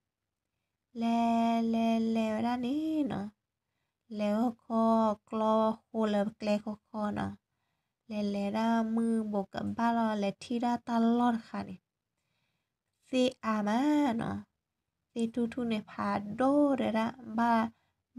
လဲၤလဲၤလဲၤဝဲဒၣ်န့ၣ်နီၤ, လဲၤခီခီကျီဃိလၢကျဲခီခီနီၤ, လဲၤလဲၤဒၣ်မုၢ်ဘူးကဘၣ်လီၤ လဲၤထံၣ်ဒၣ်တၢ်လီၢ်တခါန့ၣ် သ့ၣ်အါမးနီၤ, သ့ၣ်ထူၣ်ထူၣ်န့ၣ်ဖးဒိၣ်တဲဒၣ်, ဘၣ်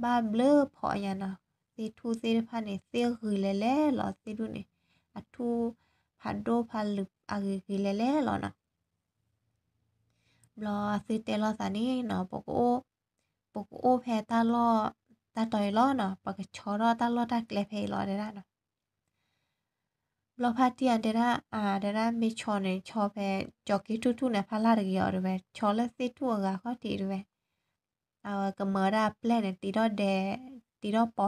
ဘျုးဖးညါနီၤ, သ့ၣ်ထူၣ်သ့ၣ်တဖၣ်န့ၣ် သ့ၣ်ဂ့ၤလဲၤလဲၤလီၤ သ့ၣ်ထူၣ်န့ၣ်, အထူၣ်ဖးဒိၣ်ဖးလုာ်အဂ့ၤဂ့ၤလဲၤလဲၤလီၤနီၤ. ဘျီအသုတဲလိာ်သးန့ၣ်နီၤ, ပကအိၣ်ဖဲတၢ်လီၢ်တၢ်တီၤအံၤလီၤနီၤ, ပကဆီထီၣ်တၢ်လီၢ်တၢ်ကျဲဖဲအံၤလီၤတဲဒၣ်နီၤ. ဘျီဖါတံၢ်ယၤတဲဒၣ်, အတဲဒၣ်မ့ၢ်ဆီန့ၣ် ဆီဖဲ ကၠီၤက့ထူၣ်ထူၣ်န့ၣ် ဖးလၢ်တဂ့ၤအီၤတဲဝဲ, ဆီလၢသ့ၣ်ထူၣ်အဂၤခီၣ်ထံးတဲဝဲ, အဝဲကမၢဝဲဒၣ်အပျဲၢ်န့ၣ် တ့ထီၣ်ဒဲ, တ့ထီၣ်ပီဖဲန့ၣ်လီၤနီၤ. ဒီး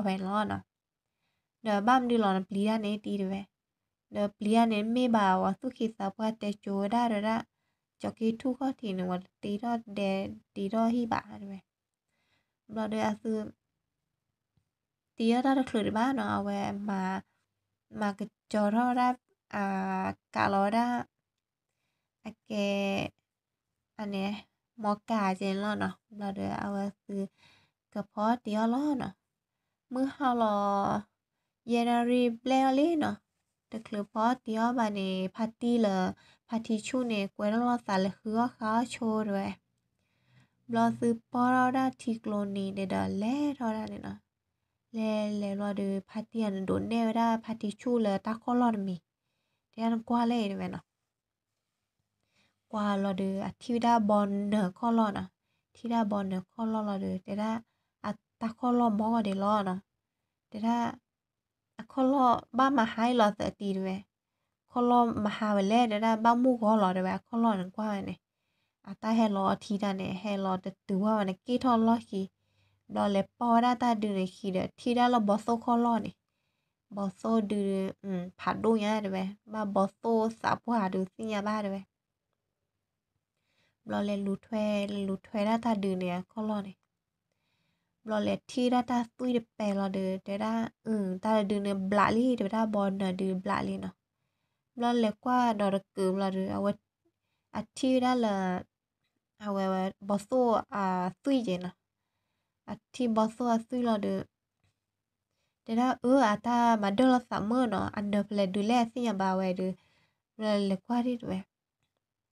ဘၣ်မနုၤလီၤနပျံၤတၢ်န့ၣ်တံၤတဲဝဲ, ဒီးပျံၤတၢ်န့ၣ် မ့ၢ်ဘၣ်ဝဲသူၣ်က့သးပှၢ်တဲကိၤဝဲဒၣ်တဲဒၣ်, ကၠီၤက့ထူၣ်ခီၣ်ထံးန့ၣ် ဝဲတ့ထီၣ်ဒဲ, တ့ထီၣ်ဟံၣ်ဘၣ်တဲဝဲ, ဘျီဒီးအသု တ့ထီၣ်တၢ်တချုးဒံးဘၣ်နီၤ, အဝဲ မၤကကၠီၤထီၣ်ဝဲဒၣ်, ကးလီၤဝဲဒၣ်, အကဲ, အန့ၣ်, မီကးကဲန့ၣ်လီၤနီၤ, ဘျီဒီးအဝဲသု ကဖီတ့အီၣ်လီၤနီၤ, မုၢ်ဟါလီၤ, ယဲၢ်နၣ်ရံၣ်ဘျဲၣ်အီၤလံနီၤ, တချုးဖီတ့အီၣ်ဘၣ်န့ၣ် ဖါတံၢ်လၢ, ဖါတံၢ်ဆူၣ်န့ၣ် ကွဲထီၣ်လိာ်သးလၢဃုအီၣ်ဃါအီၣ်ဆိတဲဝဲ ဘျီသုပီၢ်ထီၣ်ဝဲဒၣ်ထံကျိနံၤဒီးလဲၤထီၣ်ဝဲဒၣ်န့ၣ်နီၤ, လဲၤလဲၤဘျီဒီး ဖါတံၢ်ယၤန့ၣ် ဒိးနဲၣ်ဝဲဒၣ်ဖါတံၢ်ဆူၣ်လၢတၢ်ခီၣ်လီၢ်တမံၤ, တဲဒၣ်နကွၢ်လဲၣ်တဲဝဲနီၤ, ကွၢ်လီၤဒီး အထံၣ်ဝဲဒၣ်ဘီနၢၤခီၣ်လီၢ်နီၤ, ထံၣ်ဒၣ်ဘီနၢၤခီၣ်လီၢ်လီၤဒီး တဲဒၣ်, အတၢ်ခီၣ်လီၢ်မီၢ်ဂီၤဒံးလီၤနီၤ, တဲဒၣ် အခီၣ်လီၢ်ဘၣ်မၤဟါအံၤလီၤသၢတံၤတဲဝဲ, ခီၣ်လီၢ်မၤဟါဝဲလဲၣ်တဲဒၣ် ဘၣ်မူၢ်ဂီၤလီၤတဲဝဲ အခီၣ်လီၢ်န့ၣ်ကွၢ်ဝဲန့ၣ်, အတၢ်ဟဲလီၤထံတၢ်န့ၣ် ဟဲလီၤတတုၤဝဲန့ၣ် က့ၢ်ထီၣ်လီၢ်ခံ, ဘျီလဲၤပီၢ်ဝဲဒၣ်တၢ်ဒုန့ၣ်ခံဒီး ထံၣ်ဒၣ်လၢဘီသိၣ်ခီၣ်လီၢ်န့ၣ်, ဘီသိၣ်ဒု, ဖးဒိၣ်ညါတဲဝဲ ဘၣ်ဘီသိၣ်သးပှၢ်ဒုးသ့ၣ်ညါဘၣ်တဲဝဲ ဘျီလဲၤလူၤထွဲ, လဲၤလူၤထွဲဒၣ်တၢ်ဒုန့ၣ်အခီၣ်လီၢ်န့ၣ်, ဘျီလဲၤထံၣ်ဒၣ်တၢ်သွံၣ်တပဲာ်လီၤဒီး တဲဒၣ်, အု, တၢ်တဒုန့ၣ်ဘျးလံ တဲဝဲဒၣ်ဘီနၢၤဒုဘျးလံနီၤ, ဘျီလဲၤကွၢ်ဒီးတကုးဘျီဒီး အဝဲ, အထံၣ်ဝဲဒၣ်လၢ, အဝဲ, ဘီသိၣ်အသွံၣ်ကဲနီၤ, အထံၣ်ဘီသိၣ်အသွံၣ်လီၤဒီး တဲဒၣ်အၢ အတၢ်မၤဒၢၣ်လိာ်သးမုာ်နီၤ အနၢၤဖဲလဲၣ်ဒုးလဲၣ်အသ့ၣ်ညါဘၣ်ဝဲဒီး, ဘျီလဲၤကွၢ်ဒံးတဲဝဲ,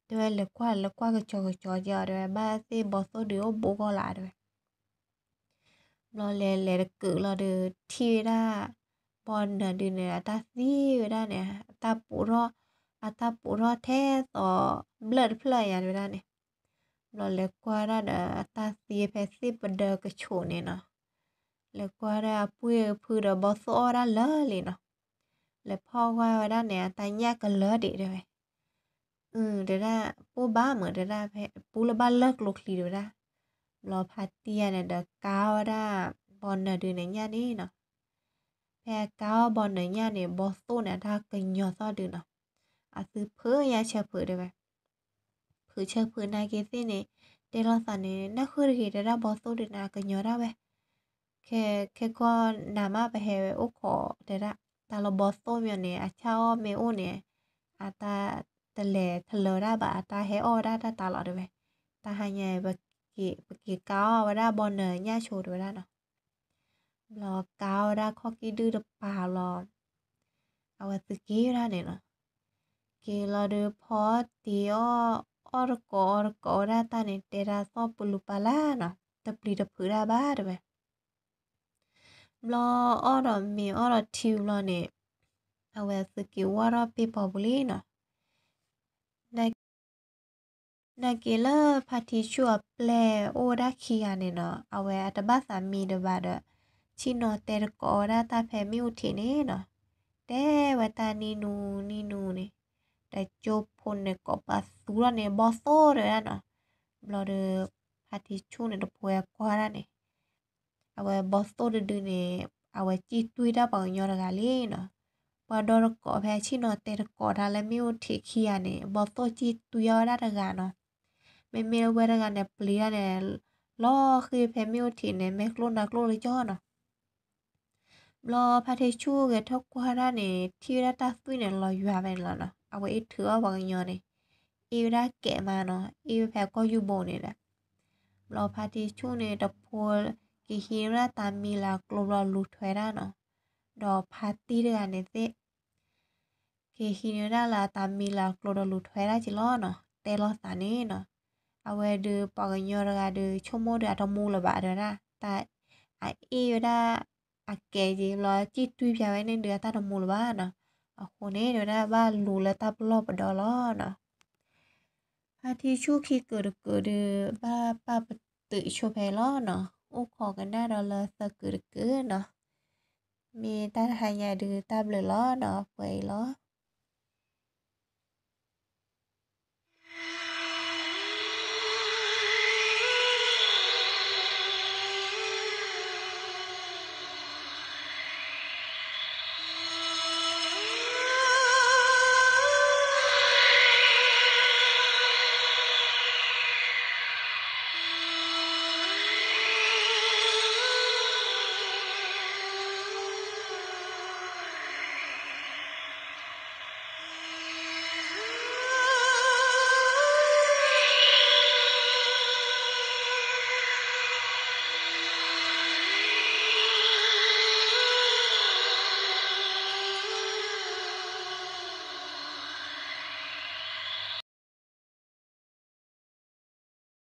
တဲဝဲလဲၤကွၢ်လဲၤကွၢ်ကစီၤကစီၤကဲအီၤတဲဝဲ ဘၣ်သ့ၣ်ဘီသိၣ်ဒုးအိၣ်ဘူးဂီၢ်လၢတဲဝဲ, ဘျီလဲၤလဲၤတကုးလီၤဒီး ထံၣ်ဝဲဒၣ်, ဘီနၢၤဒုန့ၣ် အတၢ်သံဝဲဒၣ်န့ၣ် အတၢ်ပူးထီၣ်, အတၢ်ပူးထီၣ်ထဲသိးဘျၢၣ်တဖျၢၣ်ညါတဲဝဲဒၣ်န့ၣ်, ဘျီလဲၤကွၢ်ဒၣ်ဒီးအတၢ်သံဖဲသ့ၣ်ပဒၢကဆူးန့ၣ်နီၤ, လဲၤကွၢ်ဒၣ်အပှ့ၢ်ဖုဒီးဘီသိၣ်အီၣ်ဝဲဒၣ်လၢာ်လံနီၤ, လဲၤဖီၣ်ကွၢ်ဝဲဒၣ်န့ၣ် အတၢ်ညၣ်ကလၢာ်ဒံးတဲဝဲ အု, တဲဒၣ်, ပိၢ်ဘၣ်မုာ်တဲဒၣ် ဖဲပူလၢဘၣ်လၢကျိချံတဲဝဲဒၣ်, ဘျီဖါတံၢ်ယၤန့ၣ်ဒီးကါအီၣ်ဝဲဒၣ်, ဘီနၢၤဒုန့ၣ်ညၣ်န့ၣ်နီၤ, ဖဲအကါအီၣ်ဘီနၢၤညၣ်န့ၣ် ဘီသိၣ်န့ၣ် အတၢ်ကညီၤသီၣ်ဒုနီၤ, အသုဖုးညါဆၢဖုးတဲဝဲ, ဖုးဆၢဖုးနာ်က့သ့ၣ်န့ၣ်, တဲလိာ်သးန့ၣ် နၢ်ဃုတဂ့ၤတဲဒၣ်ဘီသိၣ်ဒုန့ၣ် အကညီၤဒၣ်ဝဲ ခဲကီၢ်နၤမးပဟဲအိၣ်ခိးတဲဒၣ်, တၢ်လၢဘီသိၣ်မ့ၢ်န့ၣ် အဆၣ်အီၣ်မ့ၢ်အိၣ်န့ၣ်, အတၢ်တလဲၤထလၢၤဒၣ်ဘၣ် အတၢ်ဟဲအီၣ်ဝဲဒၣ်တၢ်တၢ်လီၤတဲဝဲ, တၢ်ဟါညါ ပက့ၤကါအီၣ်ဝဲဒၣ်ဘီနၢၤညၣ်ဆိတဲဝဲဒၣ်နီၤ, ဘျီကါအီၣ်ဝဲဒၣ်ခီၣ်ကံၣ်ဒုၣ်တပၤလီၤ, အဝဲသုက့ၤဝဲဒၣ်န့ၣ်နီၤ, က့ၤလီၤဒီးဖီတ့အီၣ်, အီၣ်တကိးအီၣ်တကိးဝဲဒၣ်တၢ်န့ၣ် တဲဒၣ်သီၣ်ပလူၤပၤလၢ်နီၤ, တပျံၤတဖုးဒၣ်ဘၣ်တဲဝဲ ဘျီအီၣ်ဒီးမ့ၤအီၣ်ဒီးထံဘျီန့ၣ်, အဝဲသုက့ၤဝါထီၣ်ပ့ၤပီၤပူၤလံနီၤ, နာ်က့လၢဖါတံၢ်ဆူၣ်အပျဲၢ်အိၣ်ဝဲဒၣ်ခံဂၤန့ၣ်နီၤ အဝဲအတဘၣ်သးမံတဘၣ်ဒီး, ဆ့ၣ်နီၤတဲတကိးဝဲဒၣ်တၢ်ဖဲမ့ၣ်အူထံးန့ၣ်နီၤ, တဲဝဲတၢ်နံၣ်နူနံၣ်နူန့ၣ်, ဒီးကၠိဖိန့ၣ်ကိးပသူထီၣ်န့ၣ် ဘီသိၣ်တဲဝဲဒၣ်နီၤ, ဘျီဒီး, ဖါတံၢ်ဆူၣ်န့ၣ်တပှဲၤကွၢ်ဒၣ်န့ၣ် အဝဲဘီသိၣ်တဒုန့ၣ်, အဝဲစံၣ်တွံၢ်တၢ်ပှၤကညီတဂၤလံနီၤ, ပှၤဒီတကိးဖဲဆ့ၣ်နီၤတဲတကိးတၢ်လၢမ့ၣ်အူထံးခံဂၤန့ၣ် ဘီသိၣ်စံၣ်တွံၢ်အီၣ်ဝဲဒၣ်တဂၤနီၤ, မ့မ့ၢ်လၢဝဲတဂၤန့ၣ် ပျံၤတၢ်န့ၣ်, လီၤဃံဖဲမ့ၣ်အူထံးန့ၣ် မဲာ်ကျိၣ်နါကျိၣ်လၢကၠီနီၤ. ဘျီဖါတံၢ်ဆူၣ်ဂဲၤထၢၣ်ကွၢ်ဒၣ်န့ၣ် ထံၣ်ဝဲဒၣ်တၢ်သွံၣ်န့ၣ် လီၤယွၤဖဲန့ၣ်လီၤနီၤ. အဝဲအ့ၣ်ထုးအီၣ်ပှၤကညီန့ၣ် အ့ၣ်ဝဲဒၣ်ကဲးမးနီၤ, အ့ၣ်ဝဲဖဲကီၢ်ယူၢ်ဘိန့ၣ်ဒီး ဘျီဖါတံၢ်ဆူၣ်န့ၣ် တဖိ က့ၤဟံးန့ၢ်ဝဲဒၣ်တၢ်မံလၢအကျိၤဘျီလူၤထွဲဒၣ်နီၤ. ဒီးဖါတံၢ်တဂၤန့ၣ်သ့ၣ် က့ၤဟံးန့ၢ်ဝဲဒၣ်လၢတၢ်မံလၢအကျိၤဒီးလူၤထွဲဒၣ်က့ၤလီၤနီၤ, တဲလိာ်သးန့ၣ်နီၤ. အဝဲဒုးပှၤကညီတဂၤဒုး ဆိကမိၣ်ဒုးအတမူလၢၤဘၣ်ဒုးဒၣ်, တၢ်အအ့ၣ်ဝဲဒၣ် အကဲးက့ၤဘျီ စံၣ်တွံၢ်ဖျါဝဲန့ၣ်ဒုးအတၢ်တမူလၢၤဘၣ်နီၤ. အဃိန့ၣ်ဒုးဒၣ် ဘၣ်လူၤလၢတၢ်ပလီၢ်ပဒီလီၤနီၤ. ဖါတံၢ်ဆူၣ်ခံကုာ်တကုာ်ဒုး ဘၣ်ပာ်ပတုာ်ဆိဖဲလီၤနီၤ, အိၣ်ခိးကနၣ်ဒီးလၢသၢကုာ်တကုာ်နီၤ. မ့ၢ်တၢ်တဟါညါဒုးတၢ်ဘျုးလီၤနီၤ, ပှဲၤအံၤလီၤ.